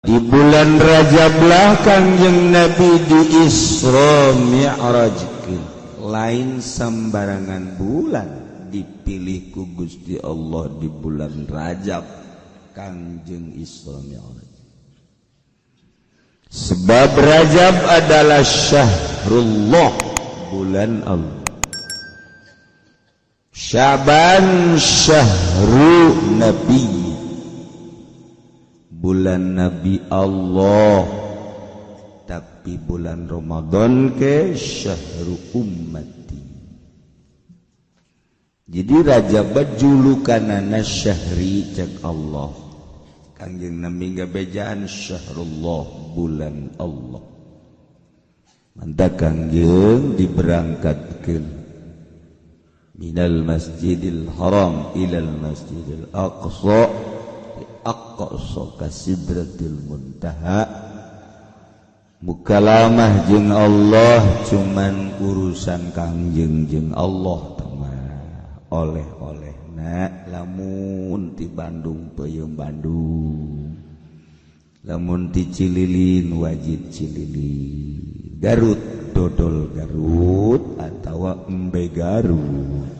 Di bulan Rajab lah Kangjeng Nabi di Isra Mi'rajkeun. Lain sembarangan bulan dipilih ku Gusti Allah di bulan Rajab Kangjeng Isra Mi'raj. Sebab Rajab adalah syahrullah, bulan Allah. Syaban syahru Nabi, bulan Nabi Allah. Tapi bulan Ramadan ke syahru ummati. Jadi Rajab julukanana syahri cek Allah. Kangjeng Nabi ngabejaan syahrullah, bulan Allah. Mantap Kangjeng diberangkatkeun minal Masjidil Haram ilal Masjidil Aqsa, Aqsa ka Sidratil Muntaha. Mukalamah jeung Allah cuman urusan Kangjeng jeung Allah mah. Oleh-olehna lamun ti Bandung peuyeum Bandung, lamun ti Cililin wajib Cililin, Garut dodol Garut atawa embe Garut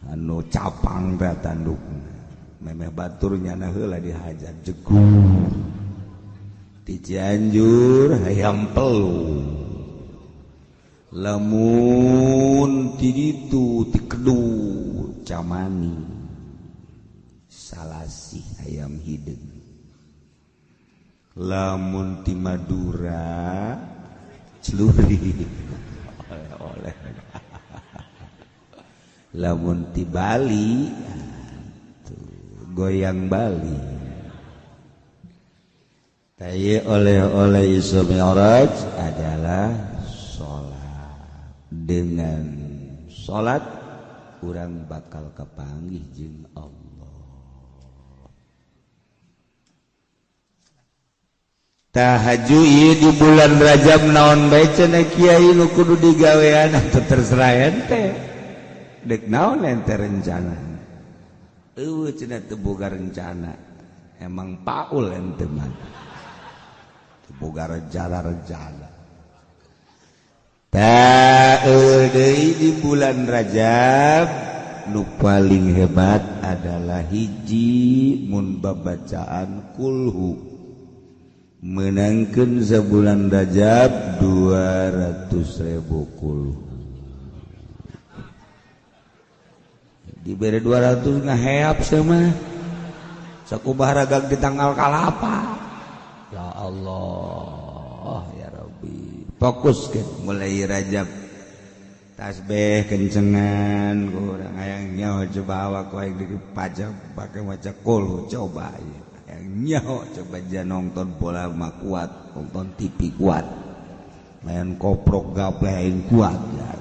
anu capang teh tandukna memeh batur nyana heula dihajar jegur. Ti Cianjur hayam pelu, lamun ti ditu ti Kedu camani salasih ayam hideung, lamun ti Madura celuri oleh-oleh, lamun ti Bali tuh, goyang Bali. Tayi oleh-oleh Isra Mi'raj adalah sholat. Dengan sholat urang bakal kepanggih jeung Allah. Tahajud ieu di bulan Rajab naon bae cenah kiai nu kudu digawean atuh terserah ente. Dek naon ente rencana? Eueuh cenah teu boga rencana. Emang paul ente mah. Teu boga rencana-rencana. Tah deui di bulan Rajab nu paling hebat adalah hiji mun babacaan kulhu. Menangkeun sabulan Rajab 200.000 kulhu. Dibere 200 ngaheap sama. Sakumaha ragag di tanggal kalapa. Ya Allah, ya Rabbi. Fokus ke mulai Rajab. Tasbih kencengan kurang hayang nyaho coba awak wae dipajak pakai maca kulhu coba hayang nyaho coba jangan nonton bola mah kuat, nonton TV kuat, main koprok gaple aing kuat ya.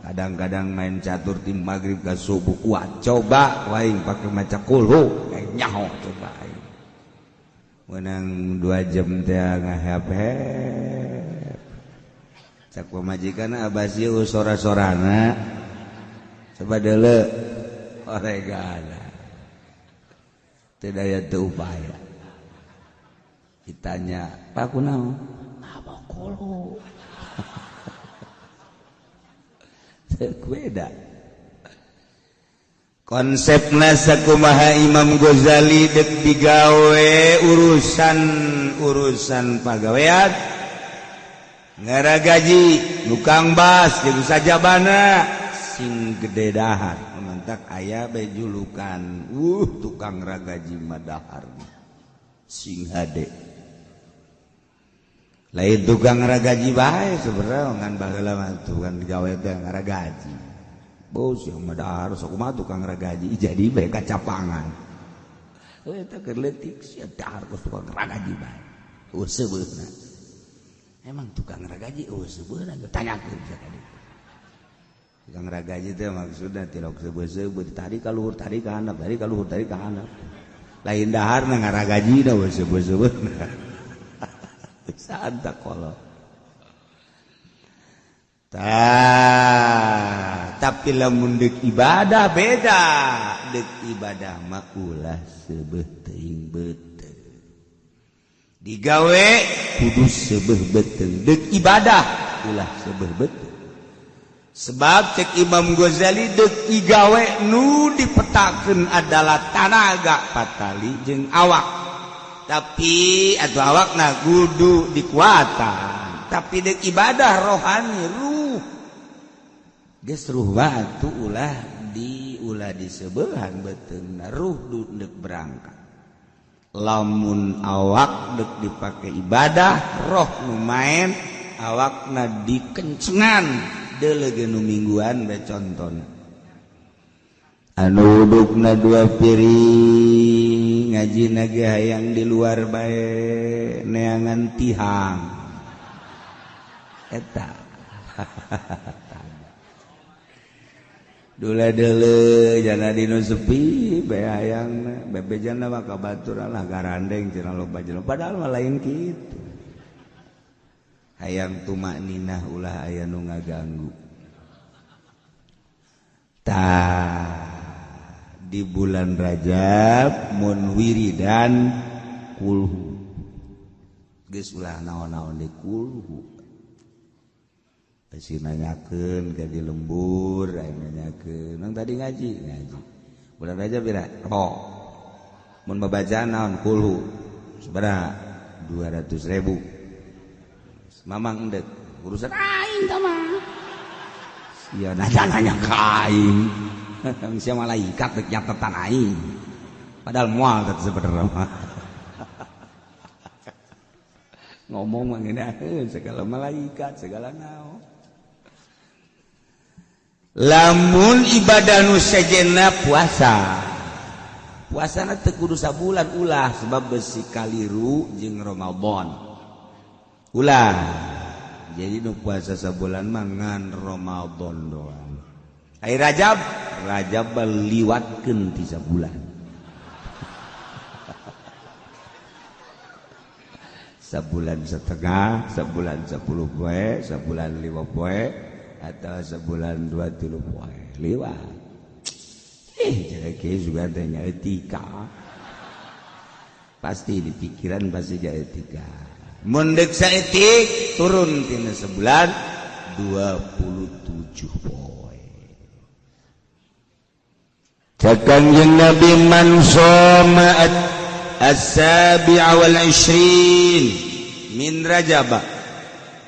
Kadang-kadang main catur tim maghrib ke subuh kuat, coba wae pakai maca kulhu hayang nyaho coba aing. Menang 2 jam teh ngahep-hep. Cak pamajikan abah sieu sora-sorana coba deuleu oregana teu daya teu upaya. Ditanya, "Pak kunaon?" "Apa kulhu." Beda. Konsepna sakumaha Imam Ghazali dek digawe urusan-urusan pagawean. Ngaragaji tukang bas jeung sajabana sing gede dahar mantak aya bae julukan tukang ragaji madahar sing hade. Lain tukang ragaji bae sebenarnya ngan baheula mah tukang digawe teh ngaragaji. Bos yang madahar sakumaha tukang ragaji jadi bae kacapangan. Eta keur leutik sia dahar kos tukang ragaji bae. Sebeuna. Emang tukang ragaji sebeuna tanyakeun sakali. Tukang ragaji teh maksudna tilok seubeuh-seubeuh tadi ka luhur tadi ka handap tadi ka luhur tadi ka handap. Lain daharna ngaragajina we seubeuh-seubeuhna. Saanta kolot. Tah, tapi lamun deuk ibadah beda. Deuk ibadah mah ulah seubeuh teuing beuteung. Digawe kudu seubeuh beuteung, deuk ibadah ulah seubeuh beuteung. Sebab cek Imam Ghazali deuk igawe nu dipetakeun adalah tanaga patali jeung awak. Tapi atuh awakna kudu dikuatan. Tapi deuk ibadah rohani ruh. Geus ruh batu ulah di ulah disebeuhan beuteungna ruh deuk berangkat. Lamun awak dek dipake ibadah roh nu main awakna dikencengan deuleuh nu mingguan bae contona anu udukna dua piring ngajina ge hayang di luar bae neangan tihang eta dula deuleuh jana dinu sepi bae hayangna bebejana mah ka batur lah garandeng cenah loba jelema padahal mah lain kitu hayang tumakninah ulah aya nu ngaganggu tah di bulan Rajab mun wiridan kulhu geus ulah naon-naon di kulhu besi nanyakeun ka di lembur aya nanyakeun nang tadi ngaji ngaji bulan Rajab pira oh mun babacaan naon kulhu sabaraha 200.000 mamang endek urusan aing tah mah sia nanya-nanya ka aing sia malaikat dek nyatetan aing padahal moal teh sebenarnya mah ngomong mah ngeunah segala malaikat segala naon. Lamun ibadah nu sejenna puasa puasana teu kudu sabulan ulah sebab besi kaliru jeung Ramadan ulah jadi nu puasa sabulan mah ngan Ramadan doang. Ai Rajab Rajab liwatkeun ti sabulan sabulan setengah sabulan 10 poe sabulan 5 poe atau sebulan 2-3 poe liwat jadi kieu juga teh nya etika pasti di pikiran pasti jadi etika mun deuk saeutik turun tina sebulan 27 poe. Cek Kanjeng Nabi man shoma as-sabi'a wal 20 min Rajab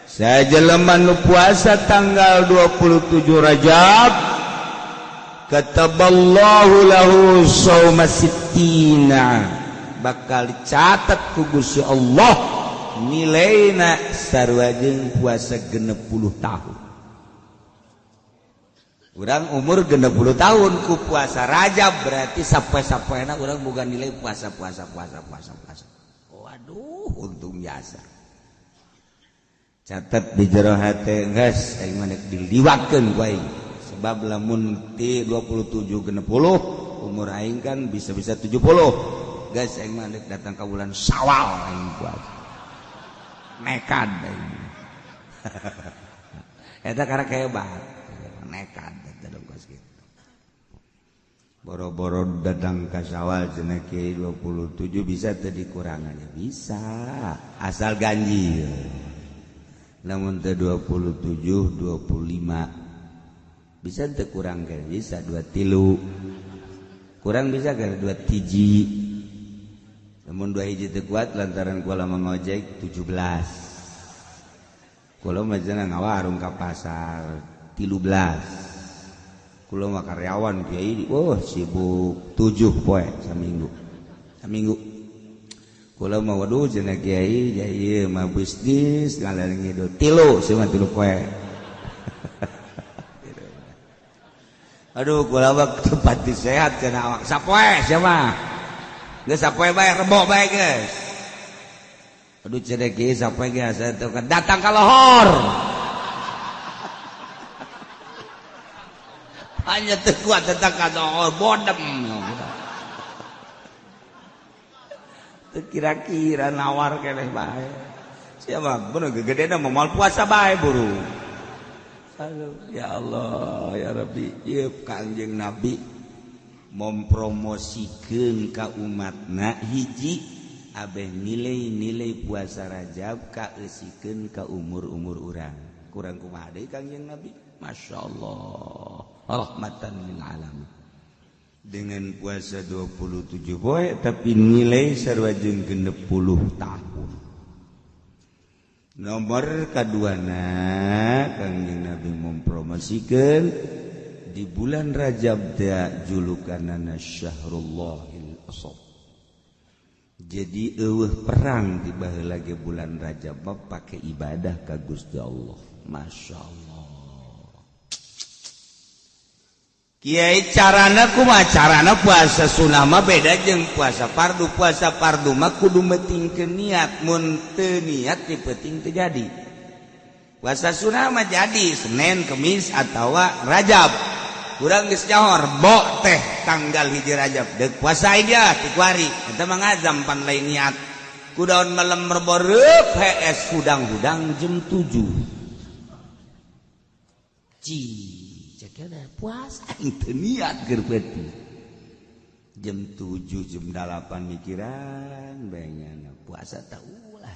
sajelema nu puasa tanggal 27 Rajab kataballahu lahu shauma sittina bakal dicatat ku Gusti Allah nilaina sarua jeung puasa 60 tahun. Urang umur 60 tahun ku puasa Rajab berarti sapoe-sapoena urang boga nilai puasa puasa puasa puasa puasa. Waduh untung jasa. Catat di jero hate geus aing mah diliwatkeun ku aing sebab lamun ti 27 60 umur aing kan bisa-bisa 70 geus aing mah datang ka bulan Syawal aing puasa nekad aing eta karek hebat nekad eta dong kos kitu boro-boro datang ka Syawal cenah kieu 27 bisa teu dikurangan bisa asal ganjil. Namun teh 27 25 bisa teu kurang ke bisa 23 kurang bisa ke 2 hiji namun 2 hiji teu kuat lantaran kula mangojek 17 kula mah cenah ngawarung ka pasar 13 kula mah karyawan kiai oh sibuk 7 poe saminggu saminggu kula mah waduh cenah kiai ieu mah bisnis ngalar ngidul tilu sia tilu poe. Aduh kula mah tempat sehat cenah awak sapoe sia mah geus sapoe bae rebo bae geus. Aduh cenah kiai sapoe ge asa teu datang ka lohor hanya teu kuat datang ka lohor bodem. Kira-kira nawar keleh bae. Siapa bener gegedena moal puasa bae buru. Aduh, ya Allah, ya Rabbi, ieu Kanjeng Nabi mempromosikeun ka umatna hiji abeh nilai-nilai puasa Rajab kaeusikeun ka umur-umur urang. Kurang kumaha deui Kangjeng Nabi? Masya Allah, rahmatan lil alamin. Dengan puasa 27 poe tapi nilai sarua jeung 60 tahun. Nomor kaduana Kangjeng Nabi mempromosikeun di bulan Rajab teh julukanana Syahrullahil Asab. Jadi eueuh perang di baheula ge bulan Rajab mah pake ibadah ka Gusti Allah. Masya Allah. Kiai carana kumaha? Carana puasa sunah mah beda jeung puasa fardu. Puasa fardu mah kudu metingkeun niat, mun teu niat di peuting teu jadi. Puasa sunah mah jadi Senin, Kemis atawa Rajab. Urang geus nyaho Rebo teh tanggal 1 Rajab. Deuk puasa aja ti kuari. Eta mah ngazam pan lain niat. Kudaon malam Rebo reup hees hudang-hudang jam 7. Ci puasa itu niat keur peuting. Jam 7 jam 8 mikiran bae puasa tah ulah.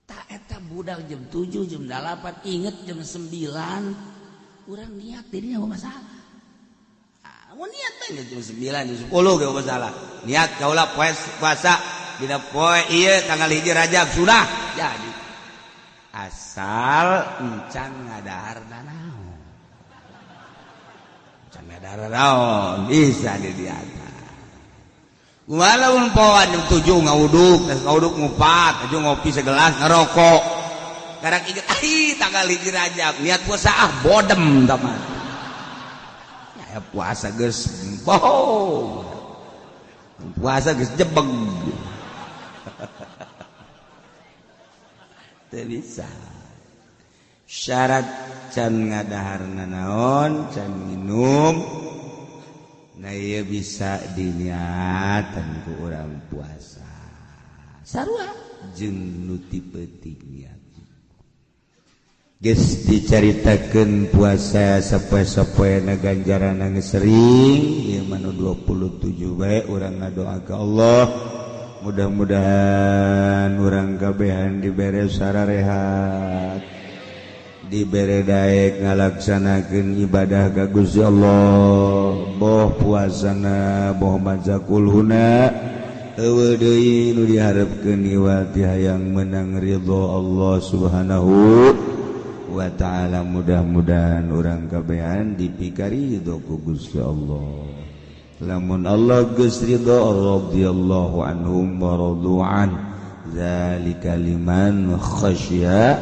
Tak eta budak jam 7 jam 8 inget jam 9 urang niat dirinya apa masalah. Ah, mau niat teh jam 9 jam 10 ge masalah. Niat kaula puasa dina poe ieu tanggal 1 Rajab sudah jadi. Asal encan ngadahar nanaon. Encan ngadahar naon bisa di diata. Walaupun poan jam 7 ngawuduk, ngawuduk ngupat, aju ngopi segelas ngerokok. Karak inget ai tanggal 1 Rajab, niat puasa ah bodem tah mah. Ya puasa geus bohong. Puasa geus jebeg. Teu bisa. Syarat can ngadahar nanaon, can minum. Nah ieu bisa diniatan ku urang puasa. Sarua jeung nu ti peuting niat. Geus dicaritakeun puasa sapoe-sapoena ganjaranna geus sering, ieu mah nu 27 bae urang ngadoa ka Allah. Mudah-mudahan urang kabehan dibere sararehat, dibere daek ngalaksanakeun ibadah ka Gusti Allah, boh puasana boh maca kulhuna eueuh deui nu diharepkeun iwal ti hayang menang ridho Allah Subhanahu wa ta'ala. Mudah-mudahan urang kabehan dipikari ridho ku Gusti Allah. Lamun Allah geus ridho, radhiyallahu anhum wa radu'an, zalika liman khasya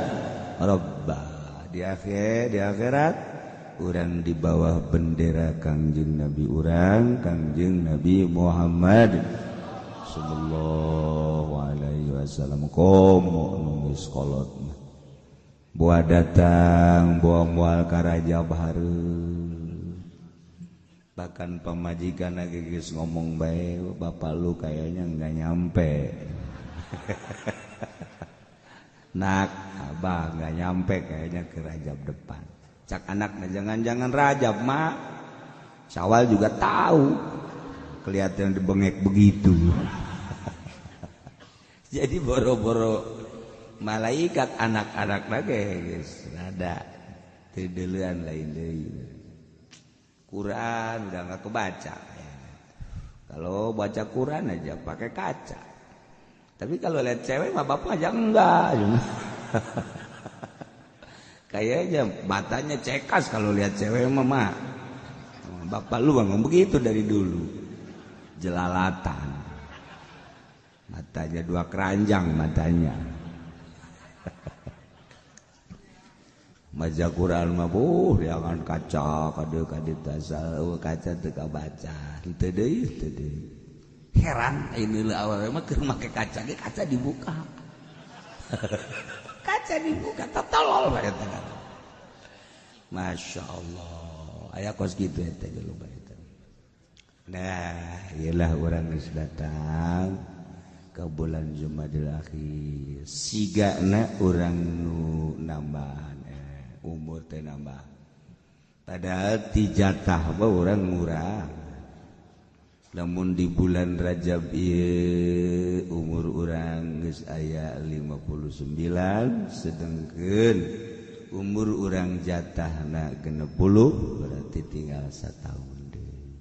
rabba. Di akhir di akhirat urang di bawah bendera Kangjeng Nabi urang, Kangjeng Nabi Muhammad sallallahu alaihi wasallam. Komo nu geus kolot mah buah datang buah moal ka Rajab hareup. Bahkan pemajikan lagi geus ngomong bae, bapak lu kayaknya nggak nyampe. Nak, abah nggak nyampe kayaknya ke Rajab depan. Cak anaknya, jangan-jangan Rajab mak. Syawal juga tahu, kelihatan dibengek begitu. Jadi boro-boro malaikat anak-anak lagi geus rada teu deuleuan lain deui. Quran udah nggak kebaca. Kalau baca Quran aja pakai kaca. Tapi kalau lihat cewek mah bapak aja enggak. Kayaknya matanya cekas kalau lihat cewek mah mak. Bapak lu ngomong begitu dari dulu. Jelalatan. Matanya dua keranjang matanya. Maca Quran mah buh jangan kaca kade kade tasal kaca teu kabaca teu deui teu deui. Heran ini leuh awewe mah keur make kaca ge kaca dibuka. Kaca dibuka tolol bae eta. Masya Allah aya kos kitu eta ge loba eta. Nah ieulah urang geus datang ke bulan Jumadil Akhir sigana urang nu nambahan umur teh nambah. Padahal ti jatah mah urang ngurang. Lamun di bulan Rajab ieu umur urang geus aya 59, sedengkeun umur urang jatahna 60, berarti tinggal satahun deui.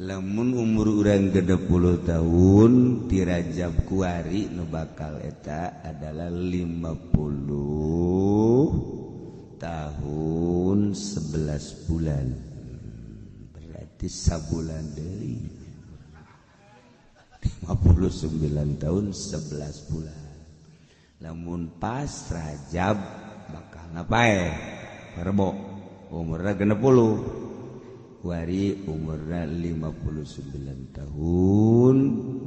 Lamun umur urang 60 tahun di Rajab kuari nu bakal eta adalah 50 tahun 11 bulan, berarti sabulan deui 59 tahun 11 bulan. Lamun pas Rajab bakal ngapain Rebo umurna 60, kuari umurna 59 tahun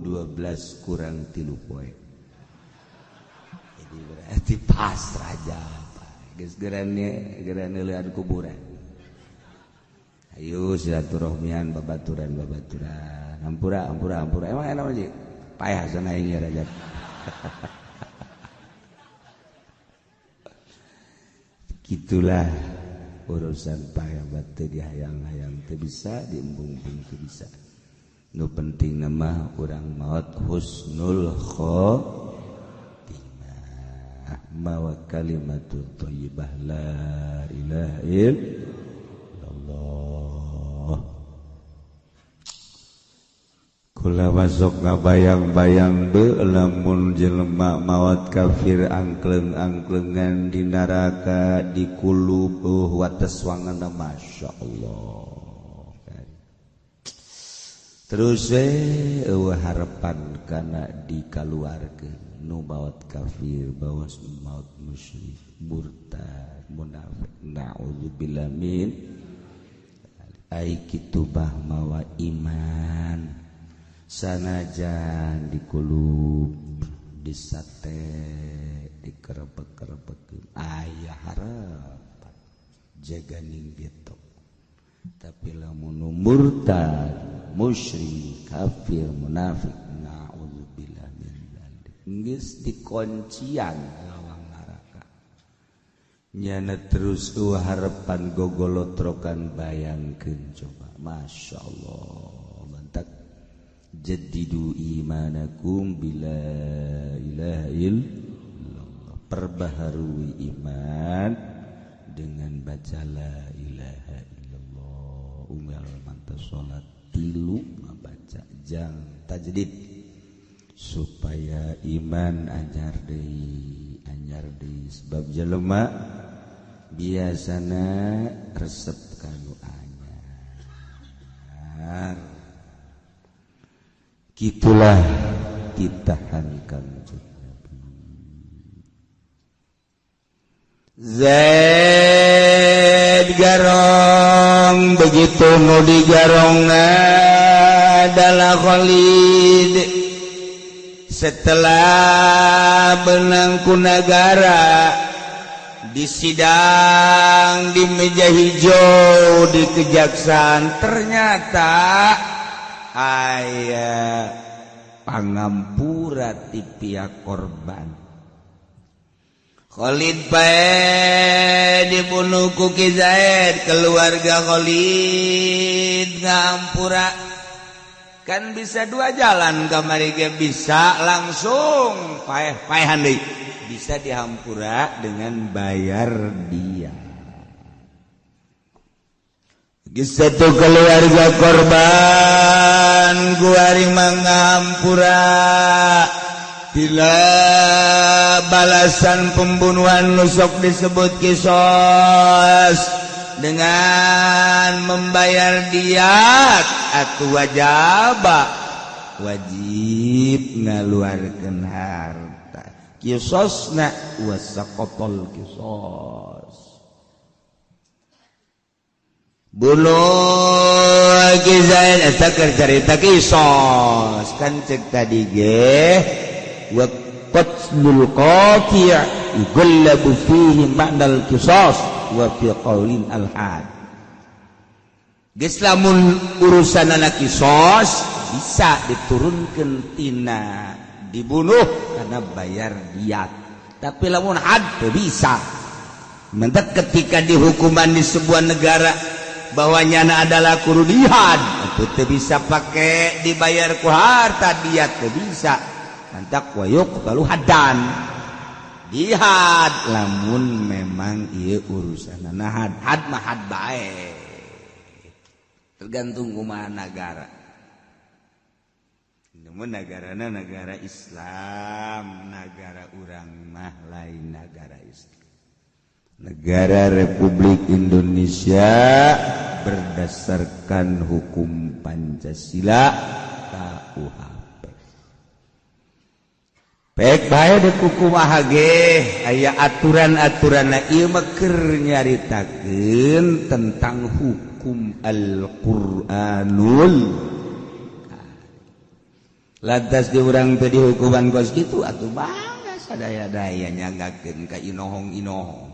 12 kurang 3 poe. Jadi berarti pas Rajab geus geurane geurane leuan kuburan. Ayo silaturahmian babaturan babaturan, hampura hampura hampura. Emang enak aja payah sana ini Rajab. Gitulah urusan payah batu dihayang-hayang teu bisa, diembung-embung teu bisa. Nu penting nama urang maot husnul khotimah, mawa kalimatut thayyibah la ilaha illallah. Kula masuk ngabayang-bayang be lamun jelema maot kafir angkleng-angklengan di neraka di kulub wates wangan, Masya Allah. Terus eueuh harapan kana dikaluarkeun nu maot kafir bawas maot musyrik murtad munafik, naudzubillah min ai kitu bah mawa iman sanajan dikulub disate dikerebek-kerebekeun aya harapan jaganing getok. Tapi lamun murtad musyrik kafir munafik naudzubillah min dzalik geus dikoncian lawang neraka nyana terus eueuh harapan gogolotrokan. Bayangkeun coba, Masya Allah, mantak jadidu imanakum bila ilaha illallah, perbaharui iman dengan baca la ilaha illallah. Unggal mantap salat tilu mabaca jang tajdid supaya iman anyar deui, anyar deui. Sebab jelema biasana resep kanu anyar. Gitulah ditahan Kangjeng Nabi. Zaid garong, begitu nu digarongna adalah Khalid. Setelah benang ku nagara disidang di meja hijau di kejaksaan, ternyata aya pangampura ti pihak korban. Khalid pae dibunuh ku Ki Zaid, keluarga Khalid ngampura. Kan bisa dua jalan kamari ge, bisa langsung paeh-paehan deui, bisa dihampura dengan bayar dia. Satu keluarga korban guari mangampura bila balasan pembunuhan nusok disebut kisos dengan membayar diat atau wajaba, wajib ngaluarkeun harta kisosna wasaqatol kisos. Bunuh Ki Zaid eta keur carita kisos kan cek tadi ge wa qatlul qati' yughallabu fihi ma'nal qisas wa fi qaulin al had. Geus lamun urusanana kisos bisa diturunkeun tina dibunuh karena bayar diat, tapi lamun had teu bisa. Mentak ketika dihukuman di sebuah negara bahwa nyana adalah kudu dihad Itu teu bisa pake dibayar ku harta diat teu bisa. Mantak wa yuqtalu haddan. Dihad lamun memang ieu urusanna had, had mah had bae. Tergantung kumaha nagara. Namun negarana negara Islam, negara urang mah lain negara Islam. Negara Republik Indonesia berdasarkan hukum Pancasila KUHP. Pek bae de kumaha ge aya aturan-aturanna ieu mah keur nyaritakeun tentang hukum Al-Qur'anul. Lantas di urang teh dihukuman kos kitu atuh bangga sadaya-daya nyanggakeun ka inohong-inohong.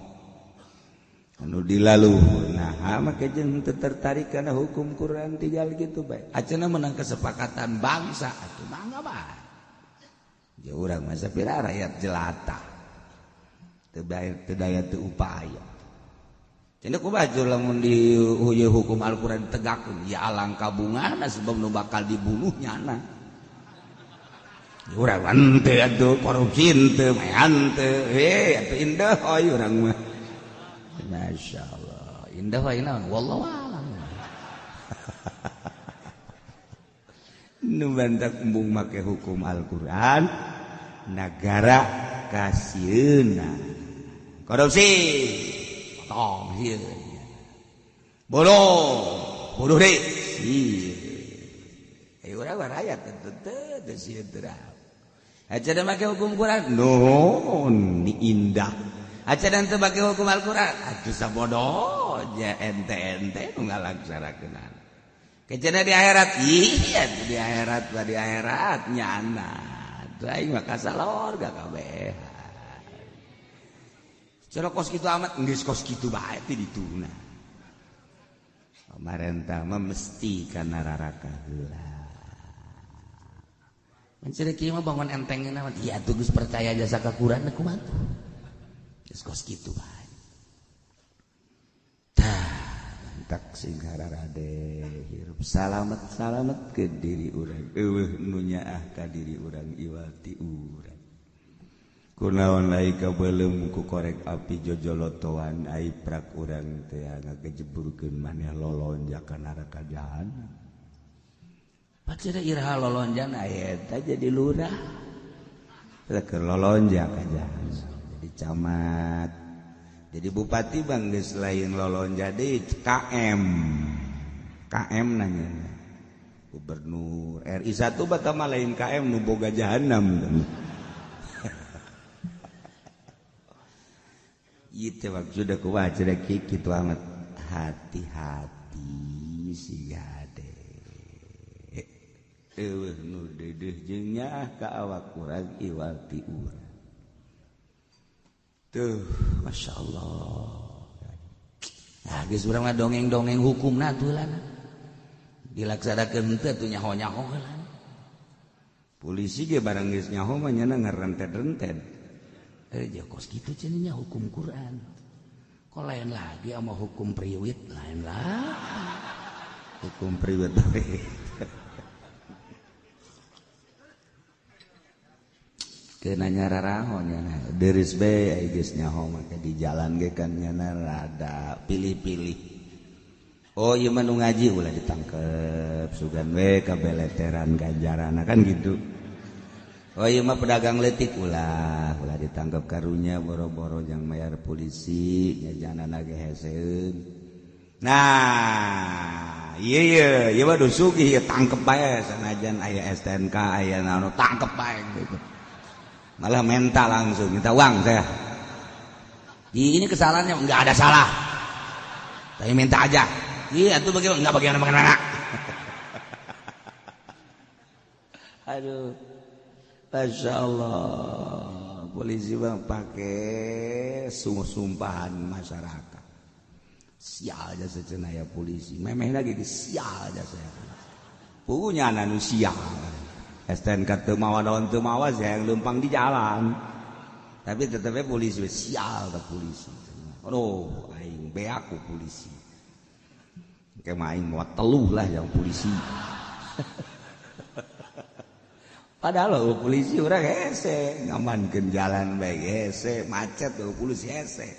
Anu dilaluhur nah make jeung teu tertarik kana hukum Quran tinggal gitu bae. Acenah menang kesepakatan bangsa atuh mangga bae. Ja urang mah sapira rakyat jelata. Teu daya teu daya teu upaya. Cenah kumaha lamun di hukum Al-Qur'an tegakkeun ya alangkah bungana sebab nu bakal dibunuh nyana. Urang henteu atuh korupsi henteu mah henteu heh atuh indah euy urang mah. Masya Allah indah wae naon wallahu a'lam. Nu bantak embung make hukum Al-Qur'an nagara kasieuna korupsi potong sieun bodoh bodoh deui sieun urang mah rakyat teu teu sieun teu aja make hukum Quran nuhun indah. Aca dan teu make hukum Al-Qur'an atuh sabodo ja ente-ente nu ngalaksanakeun. Kejana di akhirat iya di akhirat mah di akhirat nyana. Atuh aing mah kasalor ga kabeh. Cara kos kitu amat geus kos kitu bae teh dituna. Pamarentah mah mesti kana raraka heula. Mencari kieu mah bangun entengna mah ieu atuh geus percaya jasa ka Quran kumaha tuh. Geus kos kitu bae. Tah, mantak sing hararade hirup salamet-salamet ke diri urang. Eueuh nu nyaah ka diri urang iwati urang. Kunaon lai kabeuleum ku korek api jojolotoan ai prak urang teh ngagejeburkeun maneh lolonja ka neraka jahanam. Pacira iraha lolonjan aya eta jadi lurah. Teh lolonja ka jahanam. Jadi camat, jadi bupati bang geus lain lolonja deui KM, KM nanya gubernur RI 1 bakal mah lain KM nu boga jahanam. Ieu teh maksudna kumaha cenah kitu amat hati-hati sia de. Eueuh nu deudeuh jeung nyaah ka awak urang iwal ti urang. Tuh, Masya Allah. Nah, geus urang mah dongeng-dongeng hukumna atuh lah. Dilaksanakeun henteu atuh nyaho-nyaho heula. Polisi ge barang geus nyaho mah nyana ngarentet-rentet. Eh, kos kitu cenah hukum Quran. Kok lain lagi sama hukum priwit lain lah. Hukum priwit. Kena nyararaho nyana deris be ai geus nyaho make di jalan ge kan nyana rada pilih-pilih. Oh ieu mah nu ngaji ulah ditangkep sugan we kabeleteran ganjarana kan gitu. Oh ieu mah pedagang leutik ulah ulah ditangkep karunya boro-boro jang mayar polisi nyajanana ge heseun. Nah, ieu ieu ieu mah sugih ieu tangkep bae sanajan aya STNK aya naon tangkep bae gitu. Malah mental langsung minta uang saya. Di ini kesalahannya nggak ada salah, tapi minta aja. Iya itu bagaimana? Nggak bagaimana bagaimana. Aduh, masya Allah, polisi bang pakai sumpahan masyarakat. Sial aja secenaya polisi, memeh lagi sial aja saya. Punya anu sial. STNK teu mawa naon teu mawa saya yang lempang di jalan. Tapi tetepnya polisi sial ke polisi. Aduh, aing beak ku polisi. Kayak main mau teluh lah yang polisi. Padahal lo polisi orang hese, ngamankeun jalan bae hese, macet lo polisi hese.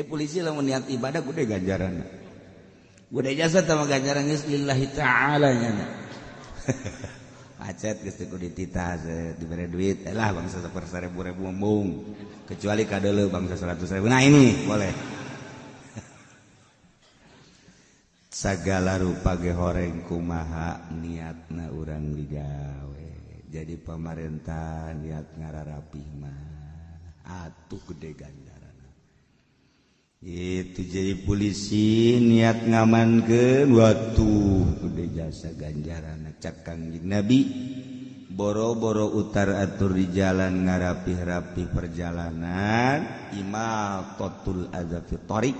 Polisi lamun niat ibadah gede ganjaran. Gede jasa sama ganjaran geus lillahi ta'ala nya. Macet geus teu kudu dititah dibere duit lah bangsa saperseribu-ribu embung. Kecuali kadeuleu bangsa 100.000. Nah ini boleh. Sagala rupa ge horeng kumaha niatna urang digawe. Jadi pemerintah niat ngararapih mah atuh gede ganjaran. Itu jadi polisi niat ngamankeun watuh gede jasa ganjaran. Cak Kangjeng Nabi boro-boro utar atur di jalan ngarapih-rapih perjalanan imatatul adza fi thariq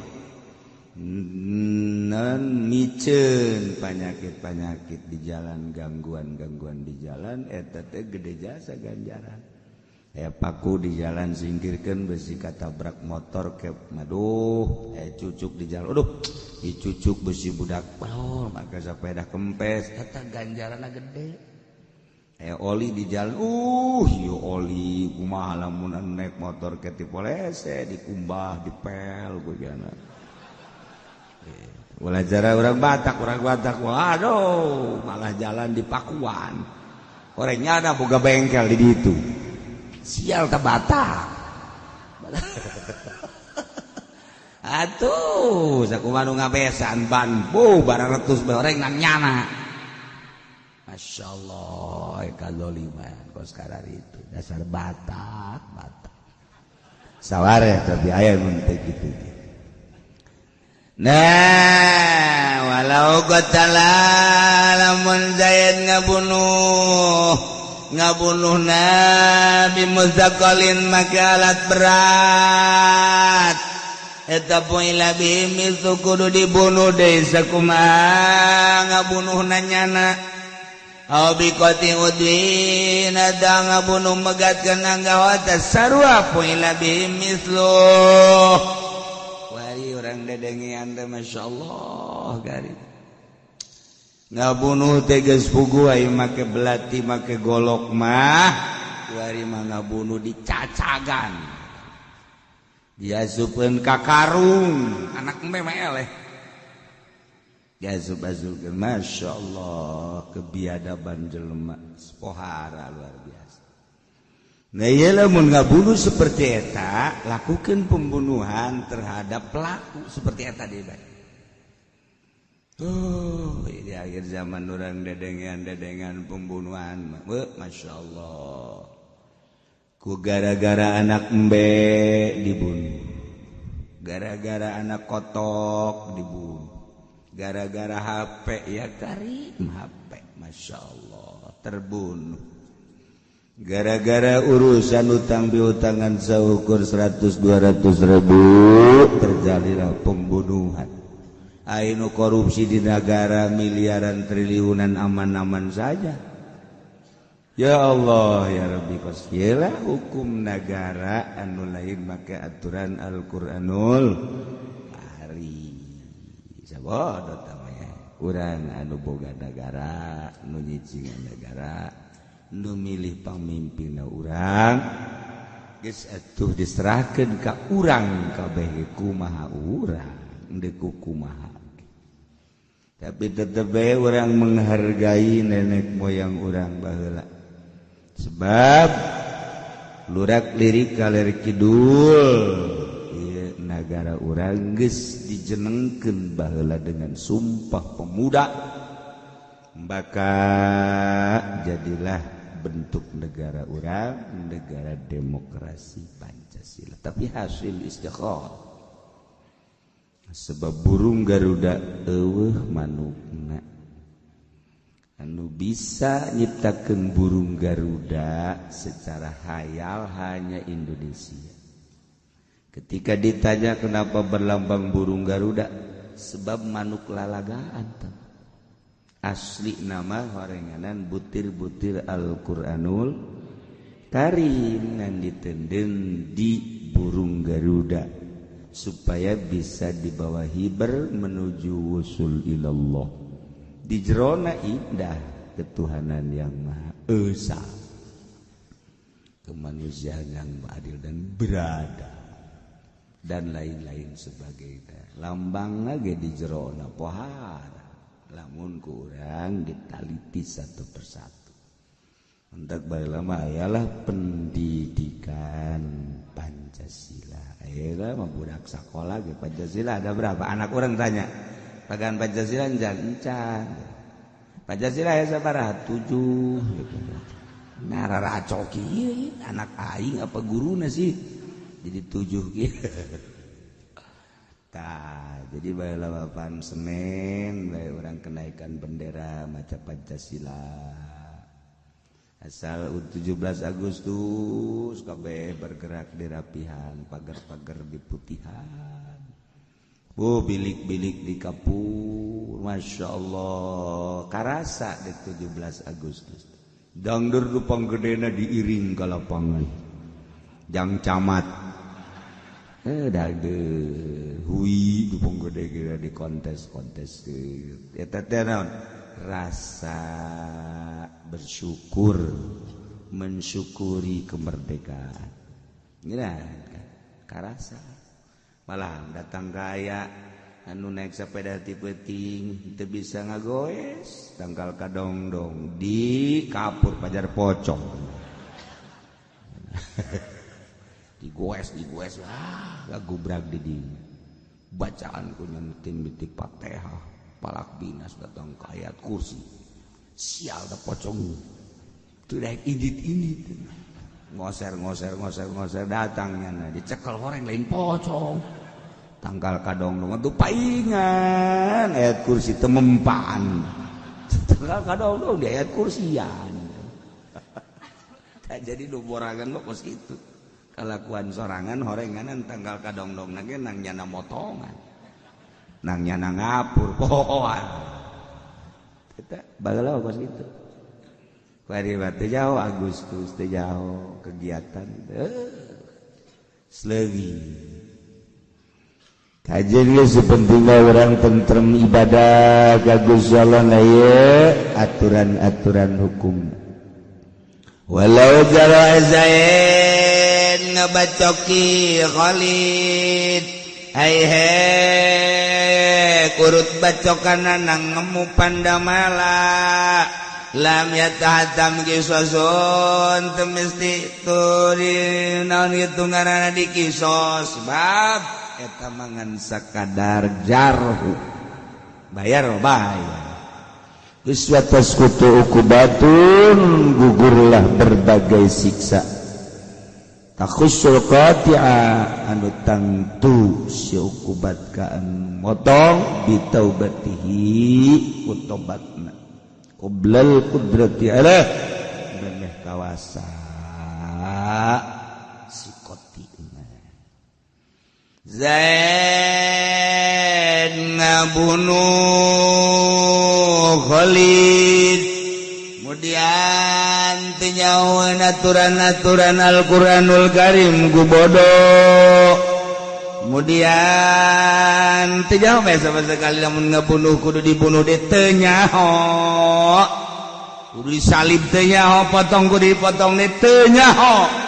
nen miceun panyakit-panyakit di jalan, gangguan-gangguan di jalan eta teh gede jasa ganjaran. Paku di jalan singkirkan besi katabrak motor ke maduh, cucuk di jalan aduh dicucuk besi budak aduh maka sepeda kempes eta ganjaranna gede. Oli di jalan yo oli kumaha lamun naik motor ke tipolese dikumbah dipel gojana. Belajar orang Batak waduh malah jalan di Pakuan orangnya ada boga bengkel di ditu sial ta Batak. Atuh sakumaha nu ngabesan ban bu bararetus bae oreng nang nyana. Masya Allah kadzaliman kos karar itu dasar Batak Batak saware tapi aya mun teh kitu. Nah, walau qatala lamun zaid ngabunuh nabi muzakalin maka alat berat eta poila bimi kudu dibunuh deui sakumaha ngabunuhna nyana aw biqati udin ada ngabunuh megatkeun anggawata sarua poila bimi mislu. Orang dedengean teh masyaallah gari ngabunuh teh geus puguh aya make belati make golok mah kuari mah ngabunuh dicacagan diasupeun ka karung anak embe mah eleh diasup-asupkeun masyaallah kebiadaban jelema pohara luar biasa. Nah iyalah mun ngabunuh seperti eta, lakukan pembunuhan terhadap pelaku seperti eta deui bae. Di akhir zaman orang dedengan-dedengan pembunuhan, Masya Allah. Ku gara-gara anak embe dibunuh, gara-gara anak kotok dibunuh, gara-gara HP ya karim HP, Masya Allah terbunuh. Gara-gara urusan utang piutangan seukur 100-200 ribu terjadilah pembunuhan. Ainu korupsi di negara miliaran triliunan aman-aman saja. Ya Allah ya Rabbi kosielah hukum negara anu lain make aturan Al-Qur'anul Karim. Sabodo tamanya urang anu boga negara nu nyicingan negara nu milih pamimpinna urang geus atuh diserahkeun ka urang kabeh kumaha urang deuk kumaha. Tapi tetep bae urang menghargai nenek moyang urang baheula sebab lurak lirik kaler kidul ieu nagara urang geus dijenengkeun baheula dengan sumpah pemuda maka jadilah bentuk negara urang negara demokrasi Pancasila tapi hasil istikharah sebab burung Garuda eueuh manukna anu bisa nyiptakeun burung Garuda secara hayal hanya Indonesia. Ketika ditanya kenapa berlambang burung Garuda sebab manuk lalagaan asli nama horenganan butir-butir Al-Qur'anul Karim ngan ditenden di burung Garuda. supaya bisa dibawa hiber menuju wusul ilallah. Di jerona indah ketuhanan yang Maha Esa, kemanusiaan yang adil dan berada, dan lain-lain sebagainya. Lambang lagi di jerona pohara, lamun kurang ditaliti satu persatu. Untuk lama ayalah pendidikan Pancasila. Ayolah mah budak sekolah ge Pancasila ada berapa? Anak orang tanya. Pagan Pancasila encan. Pancasila ya sabaraha? 7 gitu. Nah raracok ieu anak aing apa guruna sih? Jadi 7 kieu. Tah, jadi baheula bapan Senin bae urang kenaikan bendera maca Pancasila. Asal 17 Agustus kabeh bergerak di rapihan, pagar-pagar di putihan. Oh, bilik-bilik di kapur, Masya Allah, karasa di 17 Agustus. Dangdur dupang gedena diiring ke lapangan. Jang camat. Dangdur hui dupang gede gede di kontes-kontes. Eta teh naon? Rasa bersyukur, mensyukuri kemerdekaan. Ngeunah karasa. Malah datang kaya anu naik sepeda ti peuting teu bisa ngagoes, tangkal kadongdong di kapur pajar pocong. Digoes, wah gabrak di dieu. Bacaan ku nyentin bitik Fatihah. Palak binas datang ke ayat kursi, sial da pocong tidak indit-indit ngoser datangnya nah dicekel horeng lain pocong tangkal kadongdong itu paingan ayat kursi temempan tangkal kadongdong di ayat kursian. Jadi nu borangan mah kos kitu kalakuan sorangan horenganan tangkal kadongdong nage nang nyana motongan nang nyana ngapur pohoan eta bageula kos kitu. Kuari teh jauh Agustus teh jauh kegiatan slewi. Kajian geus pentingna urang tentrem ibadah ka Gusti Allah na ieu aturan-aturan hukum. Walau jara zain ngabacoki Khalid hai he kurut bacokana nang ngemu pandamala lam yatahatam kisosun teu mesti turi naon kitu ngaranna dikisos sebab eta mangan sakadar jarhu bayar bayar geus watas kutu ukubatun gugurlah berbagai siksa takhussul qati'a anu tangtu si ukubat ka anu motong bitaubatihi utobatna qoblal qudrati ala memeh kawasa si qoti'na. Zaid ngabunuh Khalid kemudian tinjauan aturan-aturan Al-Quranul Karim ku bodoh kemudian tinjau sama sekali lamun ngabunuh kudu dibunuh de teu nyaho kudu disalib teu nyaho potong kudu dipotong de teu nyaho.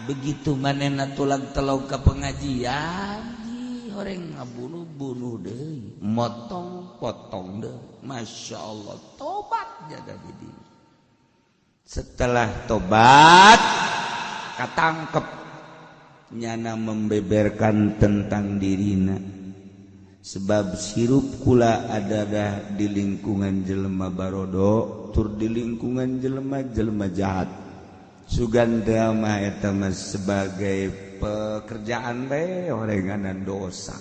Begitu manehna tulang telog ka pengajian horeng ngabunuh bunuh deui motong potong deui Masya Allah tobat jaga diri. Setelah tobat katangkep nyana membeberkan tentang dirina sebab sirup kula adalah di lingkungan jelema barodo tur di lingkungan jelema-jelema jahat. Suganda mah eta mah sebagai pekerjaan bae horenganan dosa.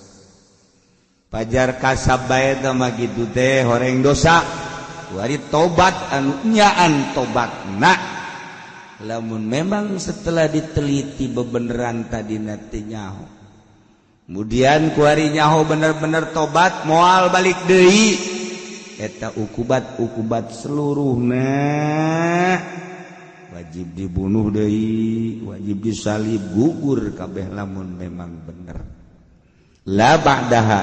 Pajar kasab bae eta mah kitu teh horeng dosa. Wari tobat anu nyaan tobatna. Lamun memang setelah diteliti bebeneran tadina teh nyaho. Kemudian kuari nyaho bener-bener tobat moal balik deui. Eta ukubat-ukubat seluruhna wajib dibunuh deui, wajib disalib, gugur kabeh lamun memang bener. La ba'daha,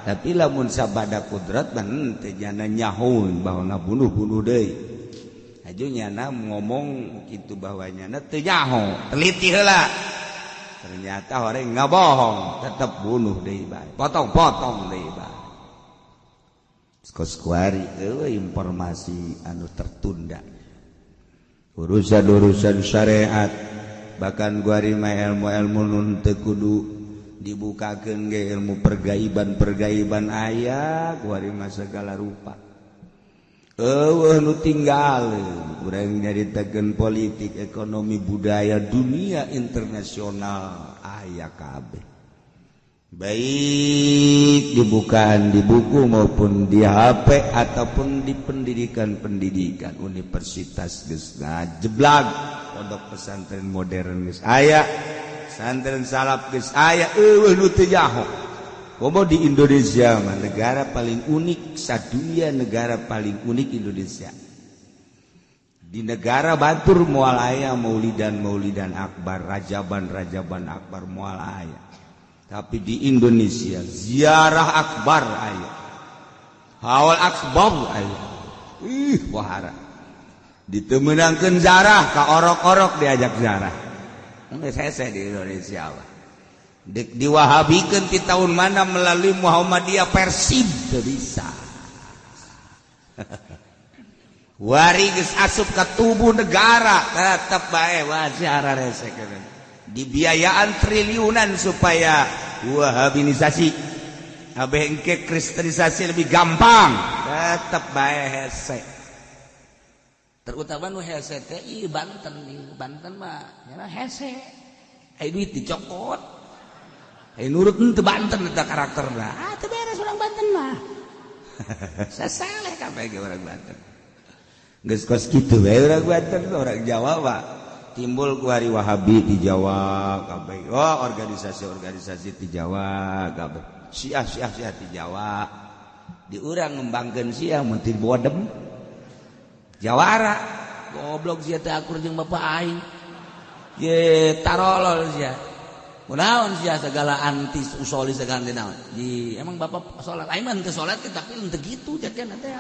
tapi lamun sabada kudrat ban teu nyana nyahoun bahwa ngabunuh-bunuh deui. Aju nyana ngomong kitu bahwa nyana teu nyaho, teliti heula. Ternyata orang ngabohong, tetep bunuh deui bae. Potong-potong deui bae. Kos kuari eueuh informasi anu tertunda. Urusan-urusan syariat bahkan kuari mah ilmu-ilmu nun teu kudu dibukakeun ge ilmu pergaiban-pergaiban aya kuari mah segala rupa. Eueuh nu tinggal urang nyaritakeun politik, ekonomi, budaya dunia internasional aya kabeh. Baik dibukaan di buku maupun di HP ataupun di pendidikan-pendidikan universitas geus ngajeblag, pondok pesantren modern geus aya, pesantren salaf geus aya, eueuh nu teu nyaho. Komo di Indonesia mah negara paling unik sadunia, negara paling unik Indonesia. Di negara batur moal aya maulidan-maulidan akbar, rajaban-rajaban akbar moal aya. Tapi di Indonesia ziarah akbar aya, haul akbar aya. Ih wahara. Ditemenangkeun zarah ka orok-orok diajak zarah. Geus hese di Indonesia mah. Dek diwahabikeun ti tahun mana melalui Muhammadiyah Persib teu bisa. Wari geus asup ka tubuh negara tetep bae waziarah rese keun. Dibiayaan triliunan supaya wahabinisasi abeh engke kristenisasi lebih gampang tetep bae hese. Terutama nu hese teh ieu Banten, ieu Banten mah nya hese. Ai duit dicokot. Ai nurut henteu Banten eta karakterna. Ah teu beres urang Banten mah. Sasaleh kabeh ge urang Banten. Geus kos kitu bae urang Banten, urang Jawa mah. Timbul ku hari Wahabi di Jawa kabeh. Oh, organisasi-organisasi di Jawa kabeh. Syiah Syiah Syiah di Jawa. Di urang ngembangkeun Syiah mun ti bodem. Jawara goblok sia teh akur jeung bapak aing. Ye tarolol sia. Kunaon sia segala anti usoli segala anti naon. Ji emang bapak salat aing mah henteu salat tapi henteu kitu jadian teh.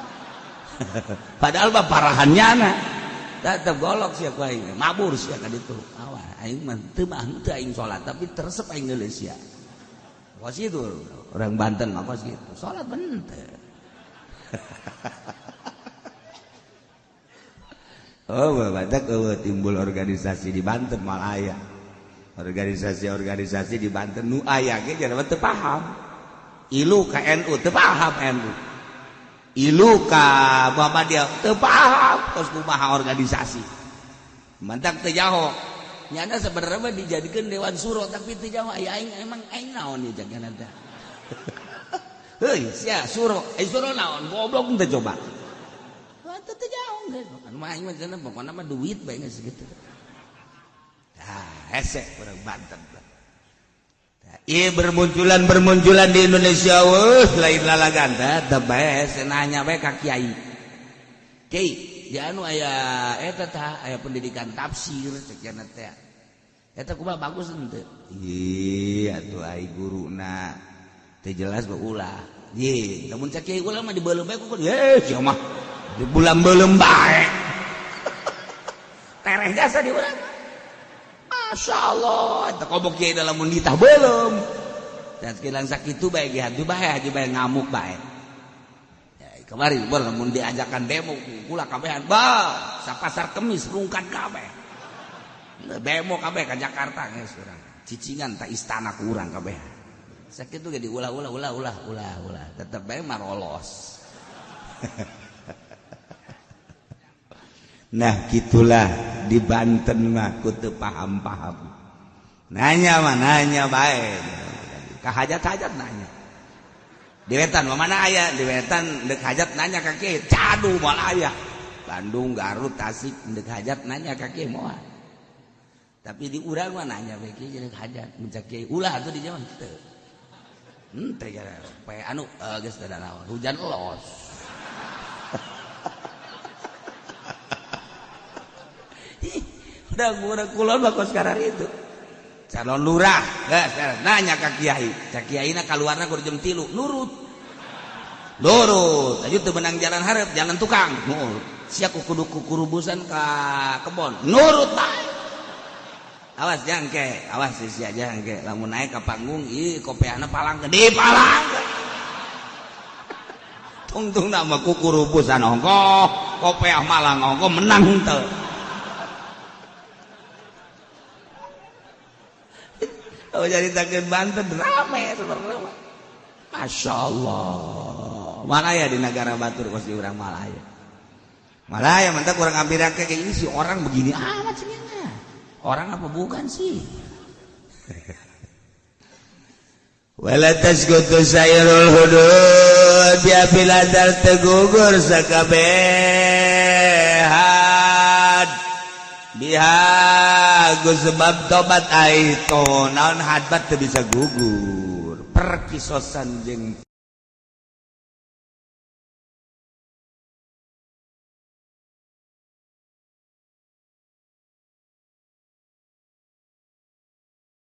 Padahal mah parahannya na. Tetep golok sia ku aing, mabur sia ka ditu. Awa aing mah teu mah henteu aing salat tapi teresep aing ngeuleuh sia. Kos kitu orang Banten mah kos kitu. Salat henteu. Oh, badak eueuh timbul organisasi di Banten malah aya. Organisasi-organisasi di Banten nu aya ge jadi teu paham. Ilu ka NU teu paham NU. Ilu ka Muhammadiyah teu paham kos kumaha organisasi. Mantak teu jaho. Nyana sebenarnya mah dijadikeun dewan suro tapi teu jaho aya aing emang aing naon ieu jagana teh. Heuy, sia suro, ai suro naon goblok teu coba. Teu jauh geus. Anu mah aing mah cenah pokona mah duit bae geus kitu. Tah, hese urang Banten. Ieu bermunculan di Indonesia weuh lain lalagan teh bae hese nanya bae ka kiai. Kiai, di anu aya eta tah aya pendidikan tafsir cek cenah teh. Eta kumaha bagus henteu? Ih, atuh ai guruna teu jelas mah ulah. Ye, lamun cek kiai ulah mah dibeuleum bae ku ye sia mah. Di bulan beuleum bae. Tereh jasa di urang. Masya Allah, eta kobok kiai dalam ditah beuleum. Dan sekilang sakitu bae ge haji bae haji bae ngamuk bae. Ya, kemarin bol lamun diajakan demo kula kabehan ba sapasar kemis rungkat kabeh. Demo kabeh ka Jakarta geus urang. Cicingan ta istana ku urang kabeh. Sakitu ge diulah-ulah ulah ulah ulah ulah tetep bae marolos. Nah gitulah di Banten mah ku teu paham-paham. Nanya mah nanya bae. Ka hajat-hajat nanya. Di wetan mah mana aya? Di wetan deuk hajat nanya ka kieu, cadu moal aya. Bandung, Garut, Tasik deuk hajat nanya ka kieu moal. Tapi di urang mah nanya bae kieu deuk hajat, mun cak kieu ulah atuh di jaman teu. Henteu poe anu geus teu naon, hujan los. Udah kulon mah kos karar itu. Calon lurah geus nanya ka kiai, cak kiaina kaluarna kudu jam 3, nurut. Nurut, aju teu menang jalan hareup, jalan tukang. Nurut. Sia kudu kukurubusan ka kebon. Nurut bae. Awas jangke, awas sia jangke. Lamun naik ka panggung, ih kopeahna palang gede palang. Tungtung nama kukurubusan ongkoh, kopeah malang ongkoh menang teu. Oh jadi takkan Banten rame sebenarnya. Masya Allah. Malaya di negara batur pasti orang Malaya. Malaya mantap kurang ambil kayak ini sih orang begini amat sih. Orang apa bukan sih? Wala tasqutu sayrul hudud ya biladar tegugur sakabehan biha ku sebab tobat aito naon hadbat teu bisa gugur perkisosan jeung